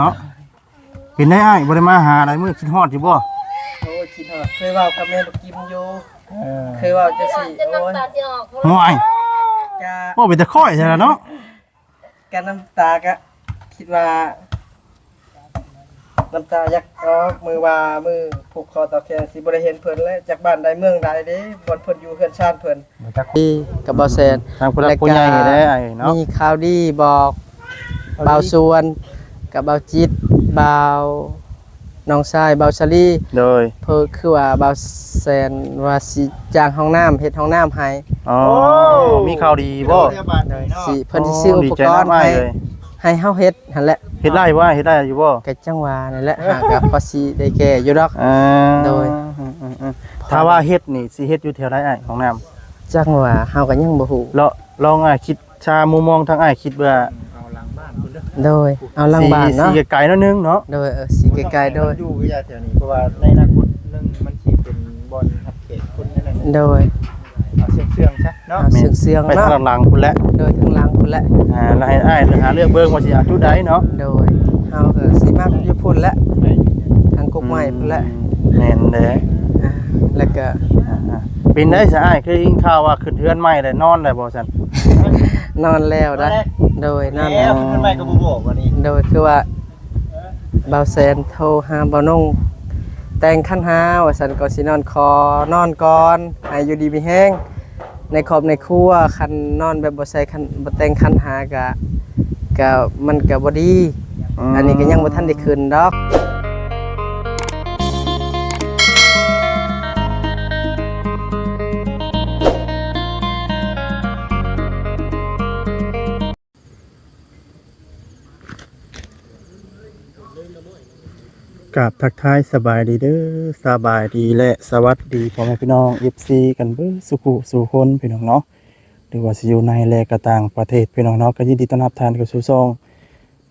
ເນາະ. ເປັນໄດອ້າຍ ບໍ່ໄດ້ມາຫາຫຼາຍມື້ ຄິດຮອດຢູ່ບໍ່? ໂອ້ຍ ຄິດຮອດ ເຄີຍເວົ້າກັບແມ່ບັກກິມຢູ່. ເອີ ເຄີຍເວົ້າຈັ່ງຊີ້ ໂອ້ຍ ຫ່ວຍ ກະ ເວົ້າເປັນຕາຄ້ອຍແທ້ລະເນາະ. ກະນ້ຳຕາກະ ຄິດວ່າ ນ້ຳຕາຢາກອອກ ມື້ວ່າມື້ຜູກຄໍຕໍ່ແຂນ ຊິບໍ່ໄດ້ເຫັນເພິ່ນແລ້ວ ຈັກບ້ານໃດເມືອງໃດເດ້ ບ່ອນເພິ່ນຢູ່ເຮືອນຊານເພິ່ນ. ກັບບ່າວແສນ ທາງຜູ້ຫຼັກຜູ້ໃຫຍ່ແດ່ເນາະ. ມີຂ່າວດີບອກບ່າວສວນ ກັບບ່າວຈິດ ບ່າວ ນ້ອງຊາຍບ່າວສາລີ ໂດຍ ເພິ່ນຄືວ່າບ່າວແສນວ່າຊິຈ້າງຫ້ອງນ້ຳ ເຮັດຫ້ອງນ້ຳໃຫ້. ອໍ ໂອ້ ມີຂ່າວດີບໍ່? ໂດຍ ຊິ ເພິ່ນຊິຊື້ອຸປະກອນໃຫ້ ໃຫ້ເຮົາເຮັດຫັ້ນແຫຼະ. ເຮັດໄດ້ບໍ່? ເຮັດໄດ້ຢູ່ບໍ່? ກະຈັ່ງວ່ານັ້ນແຫຼະ ຫາກະພໍຊິໄດ້ແກ້ຢູ່ດອກ. ເອີ ໂດຍ ຖ້າວ່າເຮັດນີ້ ຊິເຮັດຢູ່ແຖວໃດອ້າຍ ຫ້ອງນ້ຳ? ຈັ່ງວ່າເຮົາກະຍັງບໍ່ຮູ້ ລອງອ້າຍຄິດ ຖ້າມຸມມອງທາງອ້າຍຄິດວ່າ ເອົາຫຼັງບ້ານພຸ້ນເດີ. ໂດຍ ເອົາຫຼັງບ້ານເນາະ ຊິໄກໆໜ້ອຍໜຶ່ງເນາະ. ໂດຍ ເອີ ຊິໄກໆ ໂດຍ ຢູ່ຄືຢາແຖວນີ້ ເພາະວ່າໃນອະນາຄົດໜຶ່ງມັນຊິເປັນບ່ອນຮັບແຂກຄົນນັ້ນ. ໂດຍ ເອົາເຊື່ອງໆຊະເນາະ. ເອົາເຊື່ອງໆ ໄປທາງຫຼັງພຸ້ນແຫຼະ. ໂດຍ ທາງຫຼັງພຸ້ນແຫຼະ. ອ່າ ແລ້ວໃຫ້ອ້າຍຫາເລືອກເບິ່ງວ່າຊິເອົາຈຸດໃດເນາະ. ໂດຍ ເຮົາກະຊິມັກຢູ່ພຸ້ນແຫຼະ ທາງກົກໄມ້ພຸ້ນແຫຼະ. ອືມ ແມ່ນແຫຼະ. ອ່າ ແລ້ວກະ ອ່າໆ ເປັນໄດຊະອ້າຍ ຄືໄດ້ຍິນຂ່າວວ່າຂຶ້ນເຮືອນໃໝ່ແລ້ວ ນອນແລ້ວບໍ່ຊັ້ນ? ນອນແລ້ວໄດ໋. ໂດຍ ນອນແລ້ວ. ເຮືອນໃໝ່ກະບໍ່ບອກວ່ານີ້. ໂດຍ ຄືວ່າບ່າວແສນໂທຫາບ່າວນົງ ແຕ່ງຂັນຫາວ່າຊັ້ນ ກໍຊິນອນຂໍນອນກ່ອນ ໃຫ້ຢູ່ດີມີແຮງ ໃນຄອບໃນຄົວ ຄັນນອນແບບບໍ່ໃສ່ຂັນ ບໍ່ແຕ່ງຂັນຫາກະ ກະ ມັນກະບໍ່ດີ. ອືມ ອັນນີ້ກະຍັງບໍ່ທັນໄດ້ຂຶ້ນດອກ. ກາບທັກທາຍສະບາຍດີເດີ ສະບາຍດີ ແລະ ສະຫວັດດີພໍ່ແມ່ພີ່ນ້ອງ ເອັຟຊີ ກັນເບິດສູ່ຜູ້ສູ່ຄົນ ພີ່ນ້ອງເນາະ ຫຼືວ່າຊິຢູ່ໃນ ແລະ ກະຕ່າງປະເທດ ພີ່ນ້ອງເນາະ. ກະຍິນດີຕ້ອນຮັບທ່ານເຂົ້າສູ່ຊ່ອງ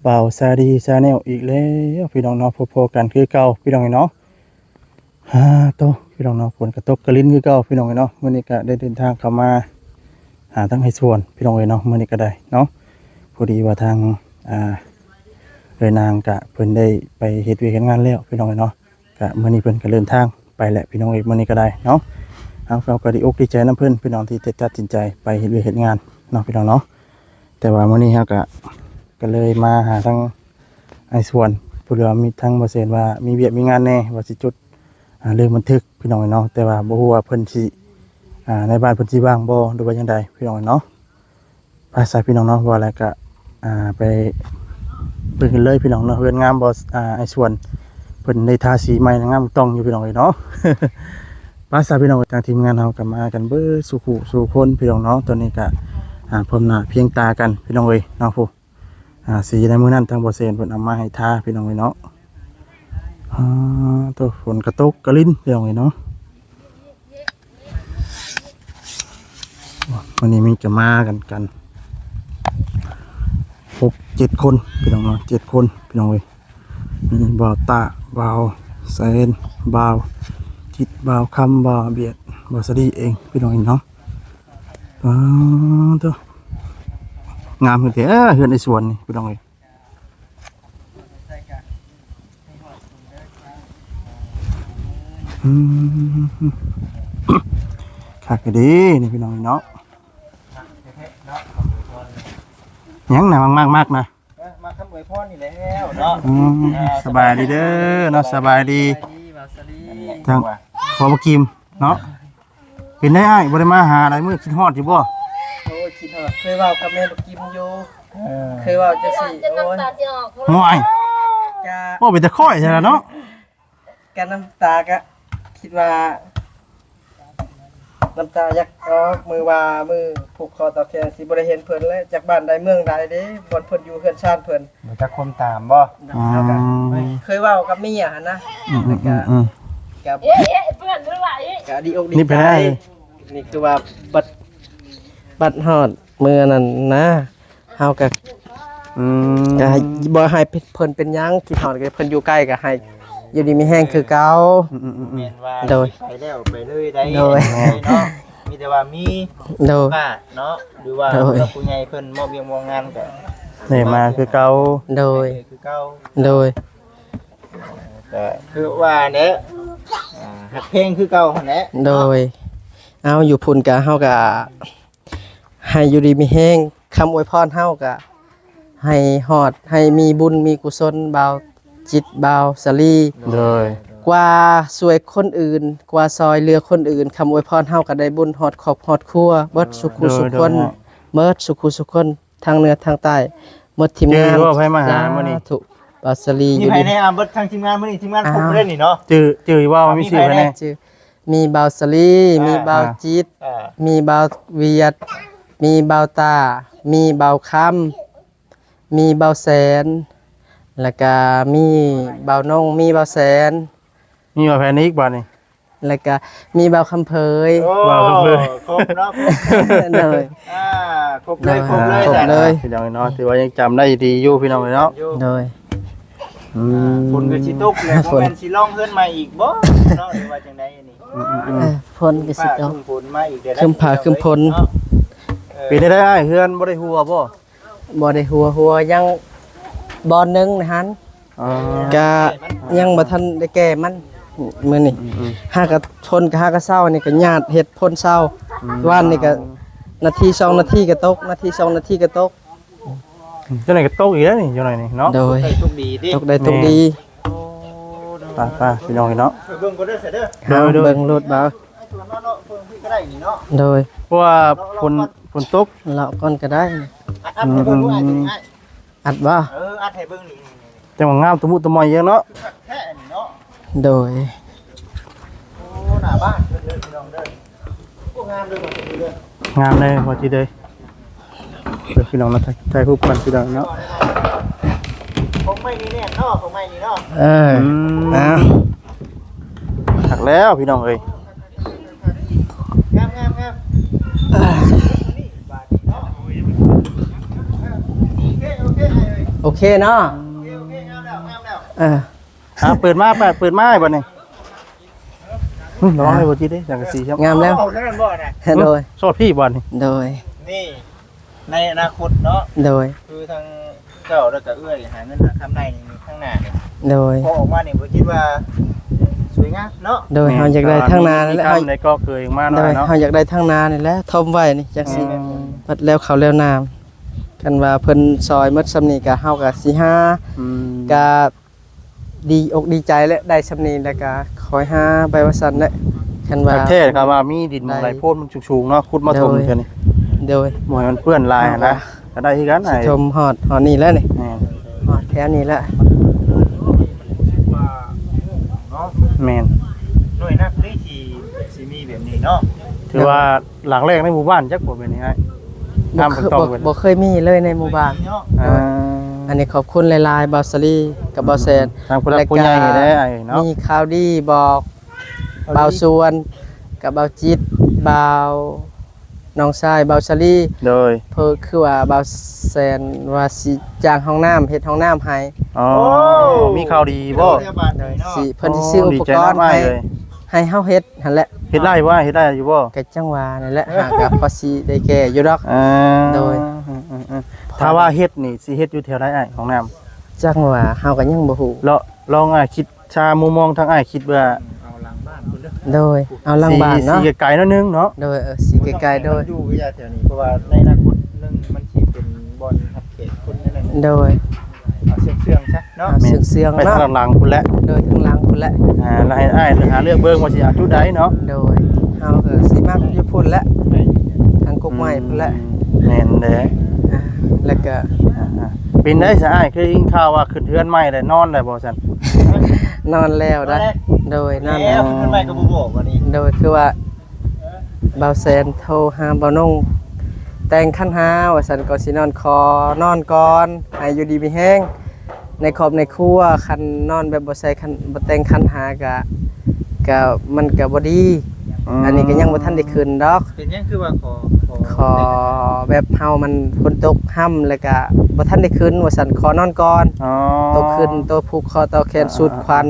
ບ່າວຊາດີ Channel ອີກແລ້ວ ພີ່ນ້ອງເນາະ. ພົບພໍ້ກັນຄືເກົ່າ ພີ່ນ້ອງເນາະ. ຫາໂຕ ພີ່ນ້ອງເນາະ ຝົນກະຕົກກະລິນຄືເກົ່າ ພີ່ນ້ອງເອີຍເນາະ. ມື້ນີ້ກະໄດ້ເດີນທາງເຂົ້າມາຫາທາງອ້າຍສວນ ພີ່ນ້ອງເອີຍເນາະ. ມື້ນີ້ກະໄດ້ເນາະ ພໍດີວ່າທາງ ອ່າ ເອື້ອຍນາງກະເພິ່ນໄດ້ໄປເຮັດວຽກເຮັດງານແລ້ວ ພີ່ນ້ອງເອີຍເນາະ. ກະມື້ນີ້ເພິ່ນກະເດີນທາງໄປແຫຼະ ພີ່ນ້ອງເອີຍ. ມື້ນີ້ກະໄດ້ເນາະ ເຮົາກະດີອົກດີໃຈນຳເພິ່ນ ພີ່ນ້ອງທີ່ໄດ້ຕັດສິນໃຈໄປເຮັດວຽກເຮັດງານເນາະ ພີ່ນ້ອງເນາະ. ແຕ່ວ່າມື້ນີ້ເຮົາກະ ກະເລີຍມາຫາທາງອ້າຍສວນ ເພາະວ່າມີທາງບ່າວແສນວ່າມີວຽກມີງານແດ່ ວ່າຊິຈົດ ອ່າ ເລື່ອງບັນທຶກ ພີ່ນ້ອງເນາະ. ແຕ່ວ່າບໍ່ຮູ້ວ່າເພິ່ນຊິ ອ່າ ໃນບ້ານເພິ່ນຊິວ່າງບໍ່ ຫຼືວ່າຈັ່ງໃດ ພີ່ນ້ອງເນາະ. ໄປຊະ ພີ່ນ້ອງເນາະ ວ່າແລ້ວກະ ອ່າ ໄປເບິ່ງກັນເລີຍ ພີ່ນ້ອງເນາະ. ເຮືອນງາມບໍ່ ອ່າ ອ້າຍສວນ ເພິ່ນໄດ້ທາສີໃໝ່ ງາມຕ້ອງຢູ່ ພີ່ນ້ອງເອີຍເນາະ. ໄປຊະ ພີ່ນ້ອງ ທາງທີມງານເຮົາກະມາກັນເບິດສູ່ຜູ້ສູ່ຄົນ ພີ່ນ້ອງເນາະ. ຕອນນີ້ກະ ອ່າ ພ້ອມໜ້າພຽງຕາກັນ ພີ່ນ້ອງເອີຍເນາະ. ຜູ້ ອ່າ ສີໃນມື້ນັ້ນທາງບ່າວແສນເພິ່ນເອົາມາໃຫ້ທາ ພີ່ນ້ອງເອີຍເນາະ. ອ່າ ໂຕ ຝົນກະຕົກກະລິນ ພີ່ນ້ອງເອີຍເນາະ. ມື້ນີ້ມີກະມາກັນ ກັນຫົກເຈັດຄົນ ພີ່ນ້ອງເນາະ ເຈັດຄົນ ພີ່ນ້ອງເອີຍ. ມີບ່າວຕາ ບ່າວແສນ ບ່າວຈິດ ບ່າວຄຳ ບ່າວບຽດ ບ່າວສາລີເອງ ພີ່ນ້ອງເອີຍເນາະ. ປາໂຕ ງາມແທ້ເຮືອນອ້າຍສວນນີ້ ພີ່ນ້ອງເອີຍ. ອືມ ຄັກອີ່ຫຼີນີ້ ພີ່ນ້ອງເນາະ. ຫຍັງນະ ມັກໆໆນະ? ເອີ ມາຄຳອວຍພອນນີ້ແລ້ວເນາະ. ອືມ ອ່າ ສະບາຍດີເດີເນາະ ສະບາຍດີ ສະບາຍດີ ບ່າວສາລີ ທາງພໍ່ບັກກິມເນາະ. ເປັນໄດອ້າຍ ບໍ່ໄດ້ມາຫາຫຼາຍມື້ ຄິດຮອດຢູ່ບໍ່? ໂອ້ຍ ຄິດຮອດ ເຄີຍເວົ້າກັບແມ່ບັກກິມຢູ່. ເອີ ເຄີຍເວົ້າຈັ່ງຊີ້ ໂອ້ຍ ຫ່ວຍ ກະ ເວົ້າເປັນຕາຄ້ອຍແທ້ລະເນາະ. ກະນ້ຳຕາກະ ຄິດວ່າ ນ້ຳຕາຢາກອອກ ມື້ວ່າມື້ຜູກຄໍຕໍ່ແຂນ ຊິບໍ່ໄດ້ເຫັນເພິ່ນແລ້ວ ຈັກບ້ານໃດເມືອງໃດເດ້ ບ່ອນເພິ່ນຢູ່ເຮືອນຊານເພິ່ນ. ບໍ່ຈັກຄວາມຕາມບໍ່? ເຮົາກະ ອືມ ເຄີຍເວົ້າກັບເມຍຫັ້ນນະ. ອືມ ແລ້ວກະ ອືມ ກະ ເອີ ເອີ ເພື່ອນ ກະດີອົກດີໃຈ. ນີ້ຄືວ່າບັດ ບັດຮອດມື້ນັ້ນນະ ເຮົາກະ ອືມ ກະໃຫ້ ບໍ່ໃຫ້ເພິ່ນເປັນຫຍັງ ຄິດຮອດກະ ເພິ່ນຢູ່ໃກ້ກະໃຫ້ຢູ່ດີມີແຮງຄືເກົ່າ. ອືມໆໆ ແມ່ນວ່າ ໂດຍ ໄປແລ້ວໄປເລີຍໄດ້ ໂດຍ ເນາະ ມີແຕ່ວ່າມີ ໂດຍ ເນາະ ຫຼືວ່າ ໂດຍ ຜູ້ໃຫຍ່ເພິ່ນມອບວຽກມອບງານກະ ນີ້ມາຄືເກົ່າ. ໂດຍ ຄືເກົ່າ. ໂດຍ ກໍຄືວ່າແຫຼະ ອ່າ ຮັກແພງຄືເກົ່າຫັ້ນແຫຼະ. ໂດຍ ເອົາ ຢູ່ພຸ້ນກະ ເຮົາກະໃຫ້ຢູ່ດີມີແຮງ ຄຳອວຍພອນເຮົາກະໃຫ້ຮອດ ໃຫ້ມີບຸນມີກຸສົນ ບ່າວຈິດ ບ່າວສາລີ ໂດຍ ກວ່າຊ່ວຍຄົນອື່ນ ກວ່າຊ່ອຍເຫຼືອຄົນອື່ນ ຄຳອວຍພອນເຮົາກະໄດ້ບຸນຮອດຄອບຮອດຄົວ ເບິດ ໂດຍ ສູ່ຄູ່ສູ່ຄົນ ໂດຍ ເບິດສູ່ຄູ່ສູ່ຄົນ ທັງເໜືອທັງໃຕ້ ໝົດທີມງານ. ຈື່ຢູ່ບໍ່ ໃຜມາຫາມື້ນີ້? ສາທຸ ບ່າວສາລີ ມີໃຜແດ່? ເບິດທັງທີມງານມື້ນີ້ ທີມງານຄົບເລີຍນີ້ເນາະ. ຈື່ ຈື່ຢູ່ບໍ່ວ່າມີຊື່ໃຜແດ່? ມີບ່າວສາລີ ອ່າ ມີບ່າວຈິດ ອ່າ ມີບ່າວວຽດ ມີບ່າວຕາ ມີບ່າວຄຳ ມີບ່າວແສນ ແລ້ວກະມີບ່າວນົງ ມີບ່າວແສນ ມີບ່າວແພນອີກບາດນີ້ ແລ້ວກະມີບ່າວຄຳເຜີຍ. ໂອ້ ບ່າວຄຳເຜີຍ ຄົບເນາະ ຄົບ. ໂດຍ ອ່າ ຄົບເລີຍ ໂດຍ ຄົບເລີຍ ຄົບເລີຍ ພີ່ນ້ອງເນາະ. ຖືວ່າຍັງຈຳໄດ້ດີຢູ່ ພີ່ນ້ອງເອີຍເນາະ. ໂດຍ ອືມ ຝົນກໍຊິຕົກແລ້ວ ຝົນ ບໍ່ແມ່ນຊິລອງເຮືອນໃໝ່ອີກບໍ່ເນາະ ຫຼືວ່າຈັ່ງໃດນີ້? ອືມໆໆ ເອີ ຝົນກໍຊິຕົກ ຟ້າຝົນມາອີກເດ້ ຄຶ້ມຟ້າຄຶ້ມຝົນເນາະ. ເອີ ເປັນຈັ່ງໃດອ້າຍ ເຮືອນບໍ່ໄດ້ຮົ່ວບໍ່? ບໍ່ໄດ້ຮົ່ວ ຮົ່ວຍັງບ່ອນໜຶ່ງນະຫັ້ນ. ອໍ ກະຍັງບໍ່ທັນໄດ້ແກ້ມັນມື້ນີ້. ອືມໆ ຫາກະ ຝົນກະຫາກະເຊົາ ອັນນີ້ກະຍາດເຮັດຝົນເຊົາ. ອືມ ວານນີ້ກະນາທີສອງນາທີກະຕົກ ນາທີສອງນາທີກະຕົກ. ອືມ ຈັ່ງໃດກະຕົກອີກແລ້ວນີ້ ຈັ່ງໃດນີ້ເນາະ. ໂດຍ ຕົກໄດ້ຕົກດີຕິ ຕົກໄດ້ຕົກດີ. ໂອ້ ໄປໆ ພີ່ນ້ອງເນາະ ໄປເບິ່ງກ່ອນເດີ ເດີ ເອົາ ໂດຍໆ ເບິ່ງໂລດບ່າວ ໃຫ້ສວນເນາະ ເນາະ ເບິ່ງພີ້ກະໄດ້ນີ້ເນາະ. ໂດຍ ເພາະວ່າ ເລາະ ຝົນ ເລາະກ່ອນ ຝົນຕົກ ເລາະກ່ອນກະໄດ້. ອັດ ອັດໃຫ້ເບິ່ງ ອືມ ອັດໃຫ້ເບິ່ງ ອັດບໍ່? ເອີ ອັດໃຫ້ເບິ່ງນີ້ ຈັ່ງວ່າງາມຕະມຸຕະໝອຍຢູ່ເນາະ ຄັກແທ້ນີ້ເນາະ. ໂດຍ ໂອ້ ໜ້າບ້ານເພິ່ນເດີພີ່ນ້ອງເດີ. ໂອ້ ງາມເດີ ງາມເດີ ວ່າຊິເດີ ເດີພີ່ນ້ອງເນາະ. ຖ່າຍ ຖ່າຍຮູບກ່ອນພີ່ນ້ອງເນາະ. ຂອງໃໝ່ນີ້ແນ່ນເນາະ ຂອງໃໝ່ນີ້ເນາະ. ເອີ ອືມ ເອົາ ຄັກແລ້ວພີ່ນ້ອງເອີຍ. ງາມໆໆ ໂອເຄ ໂອເຄ ໂອເຄເນາະ. ໂອເຄ ໂອເຄ ງາມແລ້ວ ງາມແລ້ວ ເອີ. ອ່າ ເປີດມາ ເປີດ ເປີດມາໃຫ້ບັດນີ້. ອືມ ລະວັງໃຫ້ບໍ່ຈິດເດ້ ສັງກະສີ. ງາມແລ້ວ ອອກທາງນັ້ນບໍ່ນະ? ໂດຍ ສອດພີ້ບັດນີ້. ໂດຍ ນີ້ ໃນອະນາຄົດເນາະ. ໂດຍ ຄືທາງເຈົ້າ ແລ້ວກະເອື້ອຍຫາເງິນຫາຄຳໄດ້ນີ້ ຂ້າງໜ້ານີ້. ໂດຍ ພໍອອກມານີ້ບໍ່ຄິດວ່າສວຍງາມເນາະ. ໂດຍ ແມ່ນ ເຮົາຢາກໄດ້ທາງໜ້ານີ້ແຫຼະ ມີຄຳໃດກໍເຄີຍອອກມາເນາະ. ໂດຍ ເນາະ ເຮົາຢາກໄດ້ທາງໜ້ານີ້ແຫຼະ ຖົມໄວ້ນີ້ ຈັກຊິ ອືມ ບັດແລ້ວເຂົ້າແລ້ວນ້ຳ. ຄັນວ່າເພິ່ນຊ່ອຍໝົດສ່ຳນີ້ກະ ເຮົາກະຊິຫາ ອືມ ກະ ດີອົກດີໃຈແຫຼະ ໄດ້ສ່ຳນີ້ແລ້ວກະຄ່ອຍຫາໄປວ່າຊັ້ນແຫຼະ. ຄັນວ່າ ແທ້ ຄັນວ່າມີດິນ ໄດ້ ໄຫຼໂພນມັນສູງໆເນາະ ຂຸດມາຖົມ ໂດຍ ເທື່ອນີ້. ໂດຍ ບໍ່ໃຫ້ມັນເປື້ອນຫຼາຍຫັ້ນນະ ເຮົາກໍ ກໍໄດ້ຄືກັນ. ຊິຖົມຮອດ ຮອດນີ້ແຫຼະນີ້ ແມ່ນ ຮອດແຖວນີ້ແຫຼະ. ເນາະ ແມ່ນ ໜ່ວຍນັກເດ້ທີ່ຊິມີແບບນີ້ເນາະ. ຖືວ່າ ຫຼັງແລກໃນໝູ່ບ້ານຈັກບໍ່ແມ່ນນີ້ອ້າຍ? ບໍ່ເຄີ- ບໍ່ ບໍ່ເຄີຍມີເລີຍໃນໝູ່ບ້ານ. ອ່າ ອັນນີ້ຂອບຄຸນຫຼາຍໆ ບ່າວສາລີກັບບ່າວແສນ ທາງຜູ້ຫຼັກຜູ້ໃຫຍ່ແດ່ອ້າຍເນາະ. ມີຂ່າວດີບອກບ່າວສວນກັບບ່າວຈິດ ບ່າວ ນ້ອງຊາຍບ່າວສາລີ. ໂດຍ ເພາະຄືວ່າບ່າວແສນວ່າຊິຈ້າງຫ້ອງນ້ຳ ເຮັດຫ້ອງນ້ຳໃຫ້. ອໍ ໂອ້ ມີຂ່າວດີບໍ່? ໂດຍ ຊິ ເພິ່ນຊິຊື້ອຸປະກອນໃຫ້ ໂອ້ ດີໃຈນຳອ້າຍເລີຍ ໃຫ້ເຮົາເຮັດຫັ້ນແຫຼະ. ເຮັດໄດ້ບໍ່? ເຮັດໄດ້ຢູ່ບໍ່? ກະຈັ່ງວ່ານັ້ນແຫຼະ ຫາກະພໍຊິໄດ້ແກ້ຢູ່ດອກ. ອ່າ ໂດຍ ອືມໆໆ ຖ້າວ່າເຮັດນີ້ຊິເຮັດຢູ່ແຖວໃດອ້າຍ ຫ້ອງນ້ຳ? ຈັ່ງວ່າເຮົາກະຍັງບໍ່ຮູ້ ລ- ລອງອ້າຍຄິດ ຖ້າມຸມມອງທາງອ້າຍຄິດວ່າ ເອົາຫຼັງບ້ານພຸ້ນເດີ. ໂດຍ ເອົາຫຼັງບ້ານເນາະ ຊິ ຊິໄກໆໜ້ອຍໜຶ່ງເນາະ. ໂດຍ ເອີ ຊິໄກໆ ໂດຍ ມັນຢູ່ໄກແຖວນີ້ ເພາະວ່າໃນອະນາຄົດໜຶ່ງມັນຊິເປັນບ່ອນຮັບແຂກຄົນນັ້ນແຫຼະ. ໂດຍ ເອົາເຊື່ອງໆຊະເນາະ. ເອົາເຊື່ອງໆ ໄປທາງຫຼັງພຸ້ນແຫຼະ. ໂດຍ ທາງຫຼັງພຸ້ນແຫຼະ. ອ່າ ແລ້ວໃຫ້ອ້າຍຫາເລືອກເບິ່ງວ່າຊິເອົາຈຸດໃດເນາະ. ໂດຍ ເຮົາກໍຊິມັກຢູ່ພຸ້ນແຫຼະ ທາງກົກໄມ້ພຸ້ນແຫຼະ. ອືມ ແມ່ນແຫຼະ. ອ່າ ແລ້ວກໍ ອ່າໆ ເປັນໄດ໋ຊະອ້າຍ ຄືໄດ້ຍິນຂ່າວວ່າຂຶ້ນເຮືອນໃໝ່ແລ້ວ ນອນໄດ້ບໍ່ຊັ້ນ? ນອນແລ້ວໄດ໋. ໂດຍ ນອນແລ້ວ. ເຮືອນໃໝ່ກໍບໍ່ບອກວ່ານີ້. ໂດຍ ຄືວ່າ ບ່າວແສນໂທຫາບ່າວນົງ ແຕ່ງຂັນຫາວ່າຊັ້ນ ກໍຊິນອນ ຂໍນອນກ່ອນ ໃຫ້ຢູ່ດີມີແຮງ ໃນຄອບໃນຄົວ. ຄັນນອນແບບບໍ່ໃສ່ຂັນ ບໍ່ແຕ່ງຂັນຫາກະ ກະ ມັນກະບໍ່ດີ. ອືມ ອັນນີ້ກະຍັງບໍ່ທັນໄດ້ຂຶ້ນດອກ. ເປັນຫຍັງຄືວ່າຂໍ ຂໍ ຂໍແບບເຮົາມັນຝົນຕົກຮຳ ແລ້ວກະບໍ່ທັນໄດ້ຂຶ້ນວ່າຊັ້ນ ຂໍນອນກ່ອນ. ອໍ ໂຕຂຶ້ນ ໂຕຜູກຄໍຕໍ່ແຂນ ອ່າໆໆ ສູດຂວັນ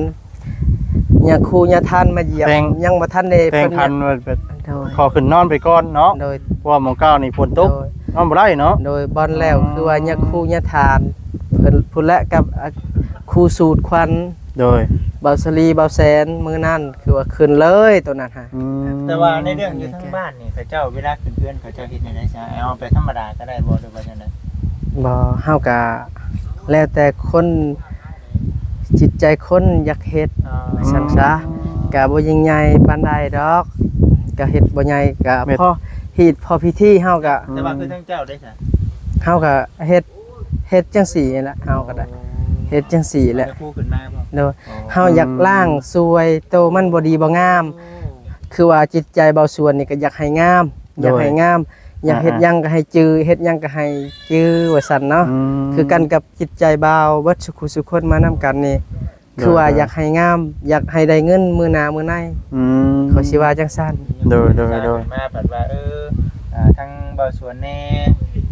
ຍາຄູຍາທານມາຢຽບ ແຕ່ງ ຍັງບໍ່ທັນໄດ້ ແຕ່ງຂັນ ເພິ່ນ ໂດຍ ຂໍຂຶ້ນນອນໄປກ່ອນເນາະ. ໂດຍ ເພາະວ່າໝ່ອງເກົ່ານີ້ຝົນຕົກ. ໂດຍ ນອນບໍ່ໄດ້ເນາະ. ໂດຍ ບ່ອນແລ້ວ ອໍ ຄືວ່າຍາຄູຍາທານເພິ່ນພຸ້ນແຫຼະ ກັບ ອ່າ ຄູສູດຄວັນ ໂດຍ ເບົາສາລີ ເບົາແສນ ມື້ນັ້ນຄືວ່າຂຶ້ນເລີຍໂຕນັ້ນຫາ. ອືມ ແຕ່ວ່າໃນເລື່ອງຢູ່ທາງບ້ານນີ້ ເຂົາເຈົ້າເວລາຂຶ້ນເຮືອນ ເຂົາເຈົ້າເຮັດແນວໃດຊະ? ເອົາແບບທຳມະດາກໍໄດ້ບໍ່ ຫຼືວ່າຈັ່ງໃດ? ບໍ່ ເຮົາກະແລ້ວແຕ່ຄົນ ຈິດໃຈຄົນຢາກເຮັດ ອໍ ວ່າຊັ້ນຊະ. ອືມ ກະບໍ່ຍິ່ງໃຫຍ່ປານໃດດອກ ກະເຮັດບໍ່ໃຫຍ່ ກະ ແມ່ນ ພໍຮີດພໍພິທີ ເຮົາກະ ອືມ ແຕ່ວ່າຄືທາງເຈົ້າເດ້ຊະ? ເຮົາກະເຮັດ ເຮັດຈັ່ງຊີ້ແຫຼະ ເຮົາກໍໄດ້ ອໍ ເຮັດຈັ່ງຊີ້ແຫຼະ. ເອົາແມ່ຄູຂຶ້ນມາບໍ່? ໂດຍ ອໍ ເຮົາຢາກລ້າງ ອືມ ສ່ວຍໂຕມັນບໍ່ດີບໍ່ງາມ ໂອ້ ຄືວ່າຈິດໃຈເບົາສວນນີ້ກໍຢາກໃຫ້ງາມ ໂດຍ ຢາກໃຫ້ງາມ ຢາກເຮັດ ອ່າໆ ຫຍັງກໍໃຫ້ຈື່ ເຮັດຫຍັງກໍໃຫ້ຈື່ ວ່າຊັ້ນເນາະ. ອືມ ຄືກັນກັບຈິດໃຈບ່າວເບິດສຸຜູ້ສູ່ຄົນມານຳກັນນີ້ ໂດຍ ຄືວ່າ ໂດຍ ຢາກໃຫ້ງາມ ຢາກໃຫ້ໄດ້ເງິນມື້ໜ້າມື້ໃນ. ອືມ ເຂົາຊິວ່າຈັ່ງຊັ້ນ. ໂດຍ ໂດຍ ໂດຍ ມາພັດວ່າ ເອີ ອ່າ ທັງເບົາສວນແດ່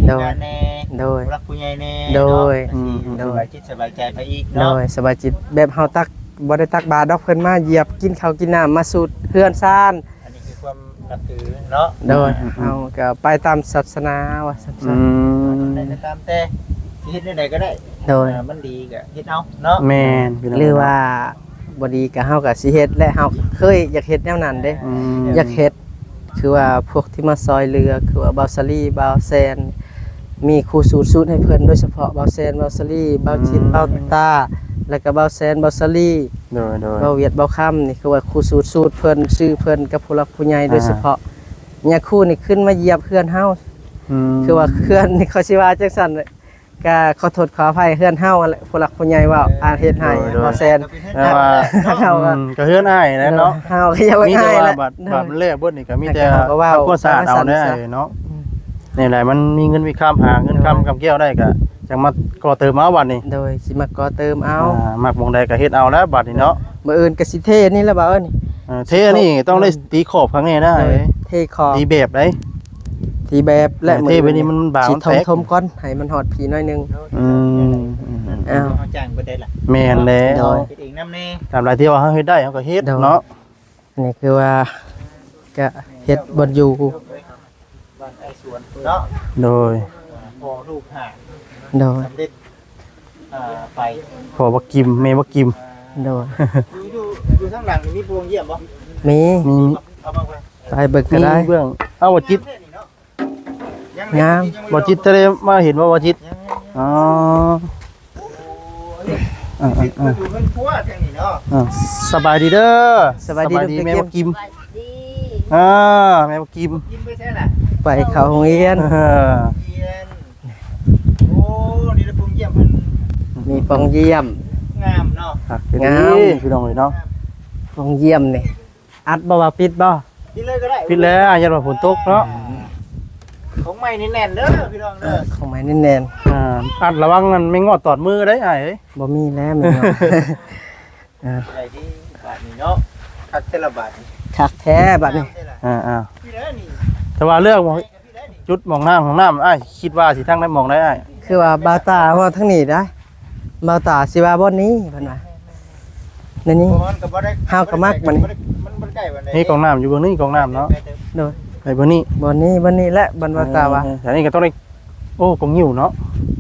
ໂດຍ ທີມງານແດ່ ໂດຍ ຜູ້ຫຼັກຜູ້ໃຫຍ່ແດ່ ໂດຍ ເນາະ ອືມ ກໍຊິ ອືມ ໂດຍ ສະບາຍຈິດສະບາຍໃຈໄປອີກເນາະ ໂດຍ ສະບາຍຈິດ ແບບເຮົາຕັກ ບໍ່ໄດ້ຕັກບາດດອກ ເພິ່ນມາຢຽບກິນເຂົ້າກິນນ້ຳ ມາສູດເຮືອນຊານ. ອັນນີ້ຄືຄວາມນັບຖືເນາະ ໂດຍ ອືມໆໆ ເຮົາກໍໄປຕາມສາສະໜາວ່າຊັ້ນຊະ. ອືມ ແນວໃດກໍຕາມແຕ່ ຊິເຮັດແນວໃດກໍໄດ້ ໂດຍ ອ່າ ມັນດີກໍເຮັດເອົາເນາະ. ແມ່ນ ພີ່ນ້ອງ ຫຼືວ່າບໍ່ດີກໍເຮົາກໍຊິເຮັດ ແລະເຮົາເຄີຍຢາກເຮັດແນວນັ້ນເດ້ ອືມ ຢາກເຮັດ ຄືວ່າພວກທີ່ມາຊ່ອຍເຫຼືອ ຄືວ່າເບົາສາລີ ເບົາແສນ ມີຄູ່ສູດສູດໃຫ້ເພິ່ນ ໂດຍສະເພາະເບົາແສນ ເບົາສາລີ ເບົາຈິດ ອືມ ເບົາຕາ ແລ້ວກໍເບົາແສນ ເບົາສາລີ ໂດຍໆ ເບົາຫວຽດ ເບົາຄຳ ນີ້ຄືວ່າຄູ່ສູດສູດເພິ່ນ ຊື່ເພິ່ນກັບຜູ້ຫຼັກຜູ້ໃຫຍ່ ອ່າ ໂດຍສະເພາະຍາຄູນີ້ຂຶ້ນມາຢຽບເຮືອນເຮົາ ອືມ ຄືວ່າເຮືອນນີ້ ເຂົາຊິວ່າຈັ່ງຊັ້ນ ກໍຂໍໂທດຂໍອະໄພເຮືອນເຮົາຫັ້ນແຫຼະ ຜູ້ຫຼັກຜູ້ໃຫຍ່ເວົ້າ ໂດຍ ອາ ເຮັດໃຫ້ ໂດຍໆ ເບົາແສນ ແຕ່ວ່າ ເຮົາກໍ ອືມ ກໍເຮືອນອ້າຍແຫຼະເນາະ ເຮົາກໍຢາກ ມີແຕ່ວ່າ ອ້າຍແຫຼະ ບາດ ໂດຍ ບາດແລ້ວເບິດນີ້ກໍມີແຕ່ ແລ້ວກໍເວົ້າ ທຳຄວາມສະອາດເອົາແດ່ເນາະ ອືມ ແນວໃດມັນມີເງິນມີຄຳ ຫາເງິນຄຳ ໂດຍ ກຳແກ້ວໄດ້ກໍຈັ່ງມາກໍ່ເຕີມເອົາບັດນີ້ ໂດຍ ຊິມາກໍ່ເຕີມເອົາ ອ່າ ມັກໝ່ອງໃດກໍເຮັດເອົາແລ້ວບັດນີ້ເນາະ ມື້ອື່ນກໍຊິເທນີ້ແຫຼະບ່າວເອີຍ ເອີ ເທນີ້ຕ້ອງໄດ້ຕີຂອບຂ້າງແນ່ໄດ໋ ໂດຍ ເທຂອບ ຕີແບບໄດ໋ ຕີແບບ ແລະ ເອີ ມື້ອື່ນ ເທໄປນີ້ມັນບາງ ຊິ ມັນແຕກ ຖົມໆກ່ອນ ໃຫ້ມັນຮອດພີໜ້ອຍໜຶ່ງ ອືມ ເອົາ ເຮົາຈ້າງເພິ່ນໄດ້ລະ ແມ່ນແລ້ວ ໂດຍ ເຮັດເອງນຳແນ່ ຕາມລາຍທີ່ວ່າເຮົາເຮັດໄດ້ເຮົາກໍເຮັດ ໂດຍ ເນາະ ນີ້ຄືວ່າກະເຮັດບ່ອນຢູ່ ບ້ານໄອສວນເນາະ ໂດຍ ພໍ່ລູກຫ້າ ໂດຍ ສຳເລັດ ອ່າ ໄປ ພໍ່ບັກກິມ ແມ່ບັກກິມ ໂດຍ ຢູ່ ຢູ່ ຢູ່ທາງຫຼັງນີ້ມີໂຮງຢ້ຽມບໍ່? ມີ ມີ ເອົາມາເບິ່ງ ໄປເບິ່ງກໍໄດ້ ມີເບື້ອງ ເອົາ ບໍ່ຈິດ ງາມແທ້ນີ້ເນາະ ຍັງ ງາມ ບໍ່ຈິດ ຈະໄດ້ມາເຫັນບໍ່ ບໍ່ຈິດ ຍັງ ອໍ ເອີໆໆ ຢູ່ເຮືອນຄົວທາງນີ້ເນາະ ເອີ ສະບາຍດີເດີ ສະບາຍດີ ສະບາຍດີ ແມ່ບັກກິມ ສະບາຍດີ ອ່າ ແມ່ບັກກິມ ກິມໄປໃສລະ? ໄປເຂົ້າໂຮງຮຽນ ເອີ ຮຽນ ໂອ້ ນີ້ລະໂຮງຢ້ຽມເພິ່ນ ມີໂຮງຢ້ຽມ ງາມເນາະ ຄັກ ງາມ ດີ ພີ່ນ້ອງເອີຍເນາະ ໂຮງຢ້ຽມນີ້ ອັດບໍ່ວ່າປິດບໍ່? ປິດເລີຍກໍໄດ້ ປິດແລ້ວ ຢ້ານວ່າຝົນຕົກເນາະ ຂອງໃໝ່ແໜ້ນໆເດີພີ່ນ້ອງເດີ ຂອງໃໝ່ແໜ້ນໆ ອ່າ ອັດລະວັງນັ້ນແມງງອດຕອດມືໄດ໋ອ້າຍເອີຍ ບໍ່ມີແລ້ວແມ່ນບໍ່ ອ່າ ໄດ້ດີບາດນີ້ເນາະ ຄັກແທ້ລະບາດນີ້ ຄັກແທ້ບາດນີ້ ອ່າໆ ແຕ່ວ່າເລື່ອງ ຈຸດໝ່ອງນ້ຳຫ້ອງນ້ຳ ອ້າຍຄິດວ່າຊິທາງໃດ ໝ່ອງໃດອ້າຍ? ຄືວ່າບ່າວຕາເວົ້າທາງນີ້ໄດ໋ ບ່າວຕາຊິວ່າບ່ອນນີ້ ເພິ່ນວ່າ ໃນນີ້ ເຮົາກໍມັກບັດນີ້ ມັນບໍ່ໄດ້ ມັນບໍ່ໄດ້ໃກ້ປານໃດ ມີກອງນ້ຳຢູ່ເບື້ອງນີ້ ກອງນ້ຳເນາະ ໂດຍ ໄປເບື້ອງນີ້ ບ່ອນນີ້ ບ່ອນນີ້ແຫຼະ ບ່ອນບ່າວຕາວ່າ ເອີ ອັນນີ້ກໍຕ້ອງໄດ້ ໂອ້ ກົງງິ້ວເນາະ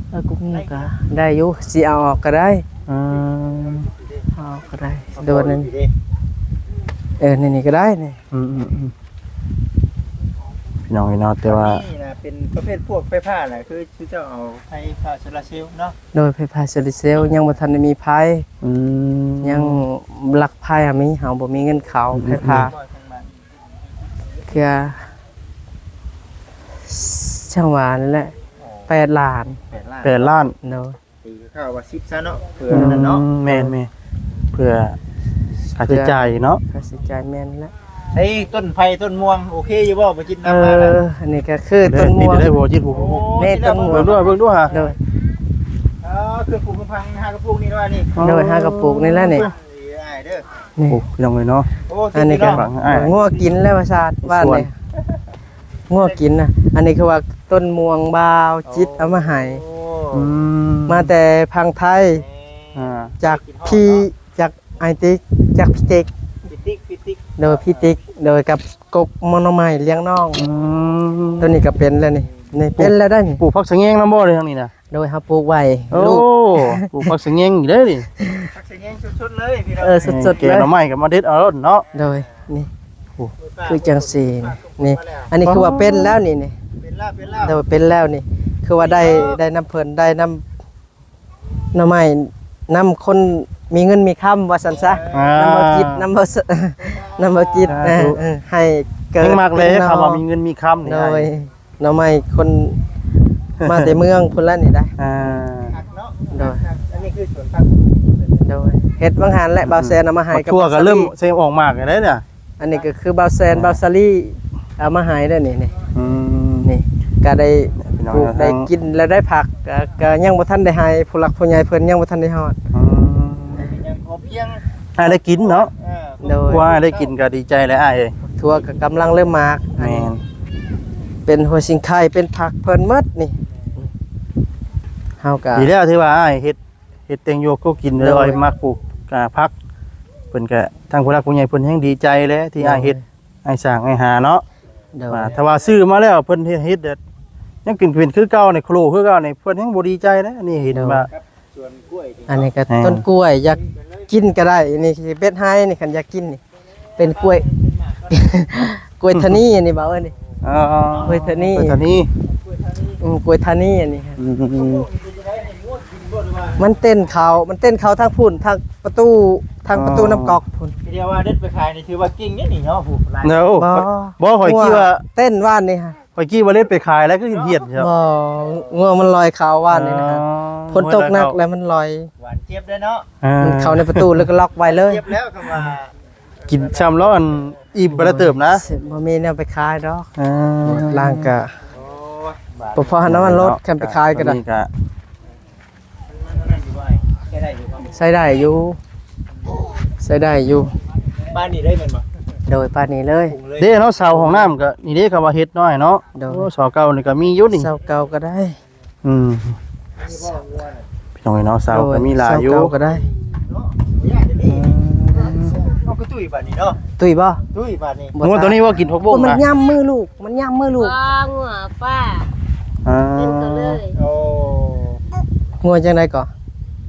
ເອີ ກົງງິ້ວກໍໄດ້ຢູ່ ຊິເອົາອອກກໍໄດ້ ເອີ ເອົາອອກກໍໄດ້ ໂດນນັ້ນ ເອີ ໃນນີ້ກໍໄດ້ນີ້ ອືມໆໆ ພີ່ນ້ອງເອີຍເນາະ ແຕ່ວ່າ ອັນນີ້ນະ ເປັນປະເພດພວກໄຟຟ້ານະ ຄື ຄືເຈົ້າເອົາໄຟຟ້າໂຊລາເຊວເນາະ ໂດຍ ໄຟຟ້າໂຊລາເຊວ ຍັງບໍ່ທັນໄດ້ມີໄຟ ອືມ ຍັງຫຼັກໄຟຫາມີ ເຮົາບໍ່ມີເງິນເຂົ້າ ອືມ ໄຟຟ້າ ອືມ ເທື່ອ ຊ່າງວ່ານັ້ນແຫຼະ ແປດລ້ານ ແປດລ້ານ ແປດລ້ານ ໂດຍ ຕີຄ່າວ່າສິບຊະເນາະ ເພື່ອ ອືມ ນັ້ນເນາະ ແມ່ນໆ ເພື່ອຄ່າໃຊ້ຈ່າຍເນາະ ຄ່າໃຊ້ຈ່າຍແມ່ນແຫຼະ ໃຊ້ຕົ້ນໄຜ່ຕົ້ນມ່ວງ ໂອເຄຢູ່ບໍ່? ບໍ່ຈິດນຳມາ ເອີ ອັນນີ້ກໍຄືຕົ້ນມ່ວງ ໄດ້ບໍ່ຈິດ ໂອ້ ນີ້ຕົ້ນມ່ວງ ເບິ່ງດ້ວຍ ເບິ່ງດ້ວຍ ໂດຍ ເອີ ເຄື່ອງປູກເຄື່ອງຝັງ ຫາກະປູກນີ້ເນາະ ອັນນີ້ ໂດຍ ຫາກະປູກນີ້ແຫຼະນີ້ ເອີ ເດີ ນີ້ ໂອ້ ພີ່ນ້ອງເອີຍເນາະ ອັນນີ້ກໍ ງົວກິນແລ້ວວ່າຊາດ ບ້ານນີ້ ງົວກິນນະ ອັນນີ້ຄືວ່າຕົ້ນມ່ວງບ່າວຈິດເອົາມາໃຫ້ ອືມ ມາແຕ່ຝັ່ງໄທ ອ່າ ຈາກພີ່ ຈາກອ້າຍຕິກ ຈາກພີ່ຕິກ ພີ່ຕິກ ພີ່ຕິກ ໂດຍ ພີ່ຕິກ ໂດຍ ກັບກົກໝໍ່ໜໍ່ໄມ້ລ້ຽງນ້ອງ ອືມ ໂຕນີ້ກໍເປັນແລ້ວນີ້ ນີ້ ປູກ ເປັນແລ້ວໄດ໋ນີ້ ປູກຜັກສະແງງນຳບໍ່ເດ້ທາງນີ້ນະ? ໂດຍ ເຮົາປູກໄວ້ ໂອ້ ລູກ ປູກຜັກສະແງງອີກເດ້ນີ້ ຜັກສະແງງສົດໆເລີຍພີ່ນ້ອງ ເອີ ສົດໆເລີຍ ແກງໜໍ່ໄມ້ກໍມາເດັດເອົາໂລດເນາະ ໂດຍ ນີ້ ໂອ້ ຄືຈັ່ງຊີ້ນີ້ ນີ້ ອັນນີ້ຄືວ່າເປັນແລ້ວນີ້ ນີ້ ເປັນແລ້ວ ເປັນແລ້ວ ໂດຍ ເປັນແລ້ວນີ້ ຄືວ່າໄດ້ ເປັນແລ້ວ ໄດ້ນຳເພິ່ນ ໄດ້ນຳ ໜໍ່ໄມ້ນຳຄົນມີເງິນມີຄຳວ່າຊັ້ນຊະ ອ່າ ນຳບໍ່ຈິດ ນຳບໍ່ ສ- ນຳບໍ່ຈິດ ສາທຸ ເອີ ເອີ ໃຫ້ເກີດ ເປັນໜໍ່ ເຮົງມັກເລີຍ ເປັນໜໍ່ ຄຳວ່າມີເງິນມີຄຳນີ້ ໂດຍ ໃຫ້ ໜໍ່ໄມ້ຄົນມາແຕ່ເມືອງພຸ້ນລະນີ້ໄດ໋ ອ່າ ຄັກເນາະ ໂດຍ ອັນນີ້ຄືສວນຜັກ ໂດຍ ເຮັດຫວ່າງຫັ້ນແຫຼະ ອືມ ບ່າວແສນເອົາມາໃຫ້ ໝາກຖົ່ວກໍເລີ່ມ ກັບບ່າວສາລີ ເຊມອອກໝາກແລ້ວເດ້ ອັນນີ້ກໍຄືບ່າວແສນ ອ່າ ບ່າວສາລີເອົາມາໃຫ້ເດ້ນີ້ ນີ້ ອືມ ນີ້ກໍໄດ້ ພີ່ນ້ອງ ປູກ ເນາະ ໄດ້ກິນແລ້ວໄດ້ຜັກ ກໍ ກໍຍັງບໍ່ທັນໄດ້ໃຫ້ຜູ້ຫຼັກຜູ້ໃຫຍ່ເພິ່ນ ຍັງບໍ່ທັນໄດ້ຮອດ ອືມ ຍັງພໍພຽງ ໃຫ້ໄດ້ກິນເນາະ ເອີ ໂດຍ ວ່າໄດ້ກິນກໍດີໃຈແລ້ວອ້າຍເອີຍ ຖົ່ວກໍກຳລັງເລີ່ມໝາກ ແມ່ນ ອັນນີ້ເປັນຫົວຊິງໄຄ ເປັນຜັກເພິ່ນໝົດນີ້ ເຮົາກໍ ດີແລ້ວທີ່ວ່າອ້າຍເຮັດ ເຮັດແຕ່ງຢູ່ເຮັດກິນ ໂດຍ ໂດຍມັກປູກ ອ່າ ຜັກ ເພິ່ນກະ ທາງຜູ້ຫຼັກຜູ້ໃຫຍ່ເພິ່ນແຮ່ງດີໃຈແຫຼະ ທີ່ ໂດຍ ອ້າຍເຮັດ ອ້າຍສ້າງ ອ້າຍຫາເນາະ ໂດຍ ວ່າຖ້າວ່າຊື້ມາແລ້ວເພິ່ນເຮັດ ເຮັດແບບ ຍັງກິນເປັນຄືເກົ່ານີ້ ໂຄລຄືເກົ່ານີ້ ເພິ່ນແຮ່ງບໍ່ດີໃຈແຫຼະ ອັນນີ້ເຫັນ ໂດຍ ວ່າ ອັນນີ້ກໍ ແມ່ນ ຕົ້ນກ້ວຍ ຢາກກິນກໍໄດ້ ນີ້ເປັດໄຮ່ນີ້ ຄັນຢາກກິນນີ້ ເປັນກ້ວຍ ກ້ວຍທານີ ອັນນີ້ບໍ່ເອີ້ນນີ້ ອໍ ກ້ວຍທານີ ກ້ວຍທານີ ອືມ ກ້ວຍທານີ ອັນນີ້ ອືມ ມັນເຕັ້ນເຂົ້າ ມັນເຕັ້ນເຂົ້າທາງພຸ້ນ ທາງປະຕູ ທາງປະຕູ ອໍ ນ້ຳກອກພຸ້ນ ທີ່ເອີ້ນວ່າເດັດໄປຂາຍນີ້ຖືວ່າເກັ່ງເດ້ນີ້ເນາະ ຜູ້ຫຼາຍ ໂອ້ ບໍ່ ບໍ່ ຂ້ອຍຄິດວ່າ ເຕັ້ນວານນີ້ ຂ້ອຍຄິດວ່າເດັດໄປຂາຍແລ້ວຄືເຫັນເຫັນເນາະ ບໍ່ ງົວມັນລອຍເຂົ້າວານນີ້ນະ ອໍ ຝົນຕົກໜັກແລ້ວມັນລອຍ ຫວານເຈັບເດ້ເນາະ ອ່າ ມັນເຂົ້າໃນປະຕູແລ້ວກໍລັອກໄວ້ເລີຍ ເຈັບແລ້ວຄຳວ່າ ກິນຊ້ຳແລ້ວ ອັນ ອີ່ມໄປແລ້ວເຕີບນະ ບໍ່ມີແນວໄປຂາຍດອກ ອ່າ ລ້າງກະ ໂອ້ຍ ບໍ່ພໍຫັ້ນນະ ມັນລົດ ຄັນໄປຂາຍກໍໄດ້ ອັນນີ້ກະ ໃຊ້ໄດ້ຢູ່ ໃຊ້ໄດ້ຢູ່ ປານນີ້ເລີຍແມ່ນບໍ່? ໂດຍ ປານນີ້ເລີຍ ເດ້ເນາະ ເສົາຫ້ອງນ້ຳກໍນີ້ເດ້ ຄຳວ່າເຮັດນ້ອຍເນາະ ໂດຍ ໂອ້ ເສົາເກົ່ານີ້ກໍມີຢູ່ນີ້ ເສົາເກົ່າກໍໄດ້ ອືມ ພີ່ນ້ອງເອີຍເນາະ ເສົາ ໂດຍ ກໍມີຫຼາຍຢູ່ ເສົາເກົ່າກໍໄດ້ ເນາະ ບໍ່ຍາກເດ້ນີ້ ອືມ ເອົາຄືຕຸ້ຍບາດນີ້ເນາະ ຕຸ້ຍບໍ່? ຕຸ້ຍບາດນີ້ ງົວໂຕນີ້ວ່າກິນຜັກບົ້ງ ມັນ ນະ ຍຳມືລູກ ມັນຍຳມືລູກ ບໍ່ ງົວປ້າ ອ່າ ເຕັ້ນເຂົາເລີຍ ໂອ້ ງົວຈັ່ງໃດກໍ